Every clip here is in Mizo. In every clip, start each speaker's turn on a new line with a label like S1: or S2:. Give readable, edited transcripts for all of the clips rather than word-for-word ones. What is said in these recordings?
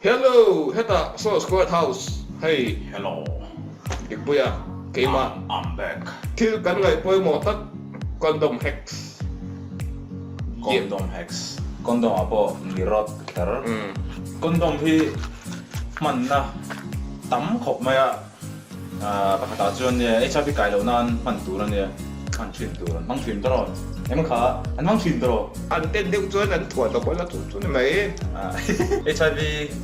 S1: Hello, hetah saw squad house hei.
S2: Hello.
S1: Dikpuia, keimah.
S2: I'm back.
S1: Thil kan ngaih pawimawh tak condom hacks.
S2: Condom hacks. Condom ah pawh mi rawt kher. Condom hi hmanna tam khawp mai a. Pakhatah chuan nia HIV kai loh nan hman tur a nia, hman thin tur an hmang thin tawh em kha an hmang thin tawh.
S1: An ten deuh chuan an thuah tawh pawh la chu chu ni mai.
S2: HIV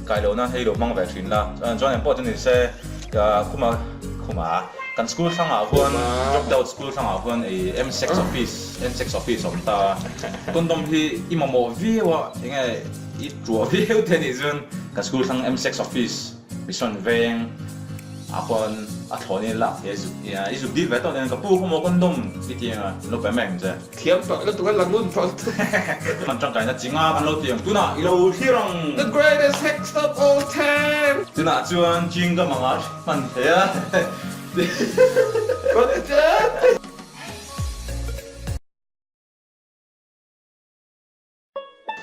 S2: kai loh nan hei lo hmang ve thin la, chuan eng pawh chu ni se khuma khuma kan school thlangah khuan dropped out school thlangah khuan ei M-sex office M-sex office a awm ta a, condom hi i mamawh viau a enge i tuah viau te nih chuan kan school thlang M-sex office Mission veng ah khuan a thlawn in lak thei a zuk i zuk dil ve tawh nen ka pu khaw maw condom i ti anga an lo pe mai ang che.
S1: Thiam tawh lutuk a la ngun tawh lutuk.
S2: Hman tangkaina chi nga kan lo ti ang tunah i lo thlir ang.
S1: The greatest hacks of all time.
S2: Tunah chuan chewing gum anga hman thei a.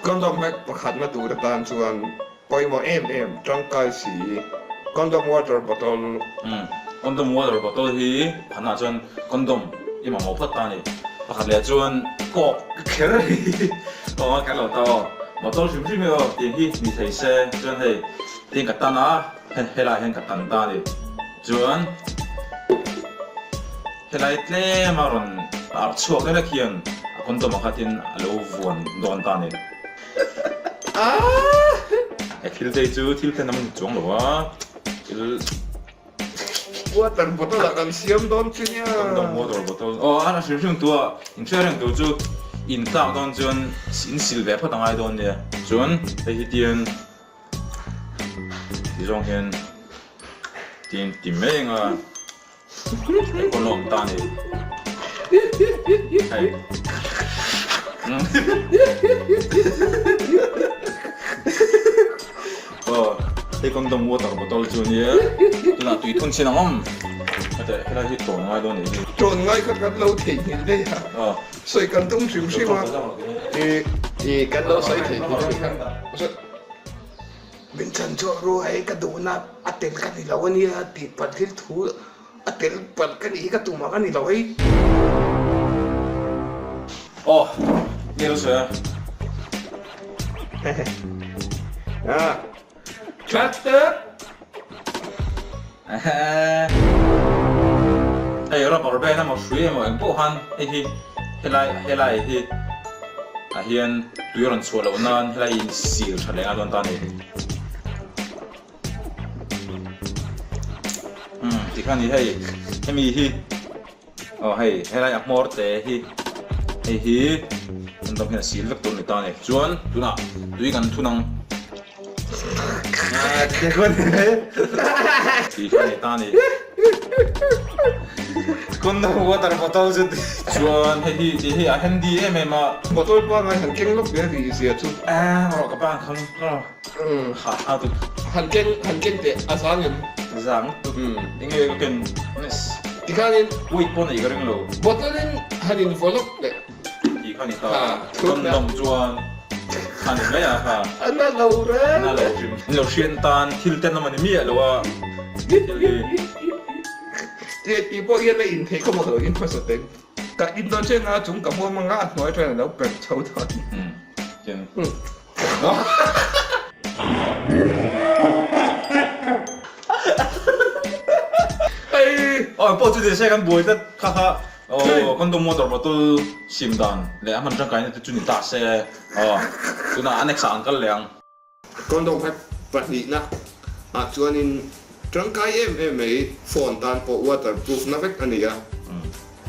S1: Condom hack pakhatna tur atan chuan pawimawh em em tangkai si condom water bottle.
S2: Umm condom water bottle hi phanah chuan condom i mamawh phawt ta a ni. Pakhat leh chuan kawk kher hi kawk a kher lo ta aw. Bottle hrim hrim hi aw tih hi ni thei se chuan hei tin ka tan a helai hian ka tan ta a ni. Chuan helai tlem a rawn arh chhuak leh lek hian a condom ah khatin a lo vuan dawn ta a ni. He thil te hi chu thil ten a ni chuang lo a, thil.
S1: Water bottle ah kan siam dawn chu nia.
S2: Condom water bottle aw a hrim hrim tu a inhriat reng tur chu in tlak dawn chuan in sil ve phawt a ngai dawn nia. Chuan hei hi tian. Ti zawng hian tin ti mai eng a hei pawh lawm ta ni hei aw hei condom water bottle chu ania tunah tui thun chin ang awm hete helai hi tawn ngai dawn nih hi
S1: tawn ngai kha kan lo theihnghilh daih a sawi kan tum hrim hrim a i kan lo sawi theihnghilh a ni kha. Min chhan chhuak ru hei ka duhna a tel ka ni lo a nia tih palh thil thu a tel palh ka nih hi ka tum ang a ni lo hei.
S2: Aw nge lo sawi a.
S1: Ah that tak.
S2: Hei rubber band emaw hrui emaw eng pawh khan hei hi helai helai hi ah hian tui a rawn chhuah loh nan helai hi in sil tha leh ngai dawn ta a ni. Umm tikhan ni hei hemi hi aw hei helai a hmawr te hi hei hi an dawm hian a sil vek tur a ni ta a ni. Chuan tunah tui kan thun ang. Condom water bottle chu chuan hei hi tih hi a handy em em a.
S1: Bottle pangai han keng lawk ve ri zia chu.
S2: Aa rawh ka bang kham rawh ha ha tuk.
S1: Han keng han keng teh a zang em?
S2: Zang tuk enge ka ken nice.
S1: Tikhanin
S2: weight pawh nei ka ring lo.
S1: Bottle in han in vaw lawk leh.
S2: Tih kha ni ta. Condom chuan kha ni mai a kha.
S1: A na lo reng.
S2: A na lo hrim. Ni lo hriat tan thil ten awm a ni miah lo a thil hi.
S1: Tih tih pawh hian a in theih khawp a ka lo in hmasa teng. Ka in dawn chiang a chung ka hmuam anga a hnuai atangin a lo perh chho dawn.
S2: Umm chian.
S1: Hei.
S2: Aw pawh chu ni se kan buai tlat kha kha. Aw condom water bottle sim dan leh a hman tangkaina te chu ni ta se aw tunah a next ah an kal leh ang.
S1: Condom kha pahnihna ah chuanin tangkai em em mai phone tan pawh water proof na vek a ni a,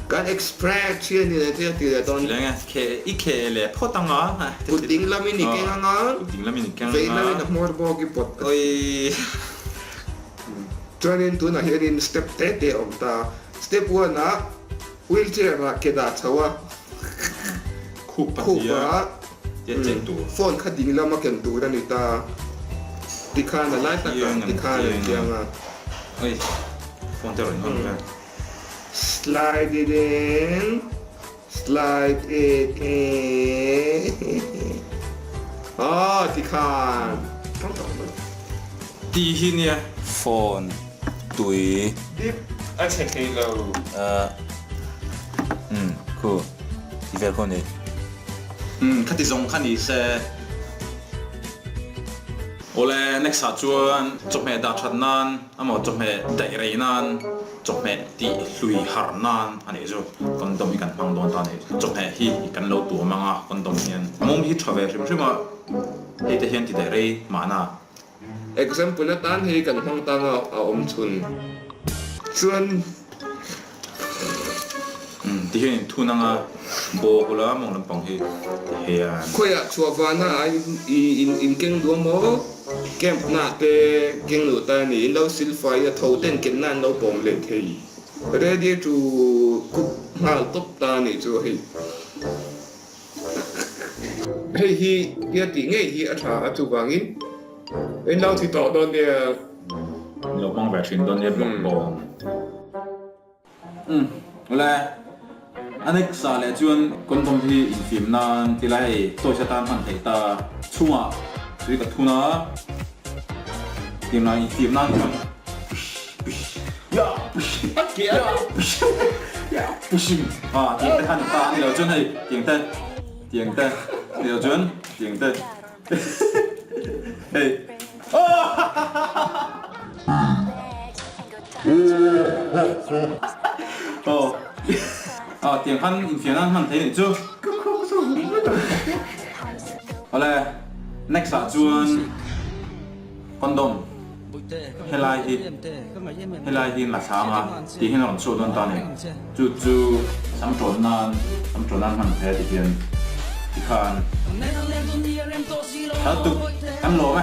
S1: kan express hi a ni leh thil a ti leh dawn.
S2: Leng e, khe i khe leh phawt ang a.
S1: Kut ding lamin i keng ang a,
S2: kut ding lamin i keng ang a,
S1: vei lamin a hmawr bawk i pawt.
S2: Awii.
S1: Chuanin tunah hianin step te te a awm ta. Step one ah wheelchair ah ke dah chho a.
S2: Khup
S1: Khupa
S2: tia chen tur.
S1: Phone kha ding lama ken tur a ni ta. Tikhan a lai takah tikhan an chiang a.
S2: Oi, phone te rawn on vel.
S1: Slide it in, slide it in. Aw tikhan.
S2: Ti hi nia phone tui.
S1: Dip a chhe thei lo.
S2: Umm khu ti vel khaw ni. Umm khati zawng kha ni se. Awle next ah chuan chawhmeh dah that nan amaw chawhmeh daih rei nan chawhmeh tih hlui har nan a nih chu condom hi kan hmang dawn ta a ni. Chawhmeh hi kan lo tuam ang a condom hian a mum hi tha ve hrim hrim a hei te hian ti daih rei mahna.
S1: Example atan hei kan hmang tang a a awm chhun chuan.
S2: Umm ti hian in thun anga bawk ula mawng lampang hi ti hian.
S1: Khawiah chhuah vana a in in keng duh amaw? Camp na te keng luh ta a ni. In lo silfai a tho ten kenna an lo pawm leh thei. Ready to cook nghal tawp ta a nih chu hei. Hei hi tia tih ngei hi a tha a chuvangin in lo thi tawh dawn nia.
S2: In lo hmang ve thin dawn nia blog bawm. Umm le a next ah leh chuan condom hi infim nan ti lai hei toys atan hman theih ta chhungah tui ka thun a tiang lai infim nan chuan Ah, tiang te khan ta ni lo chuan hei tiang te tiang te ni lo chuan tiang te hei oh ah tiang khan infiam nan hman thei nih chu awle next ah chuan Condom helai hi helai hi la sang a tih hian a rawn chhuak dawn ta a ni. Chu chu sam tawn nan sam tawn nan hman theih a ti hian tikhan thal tuk kan lawm e.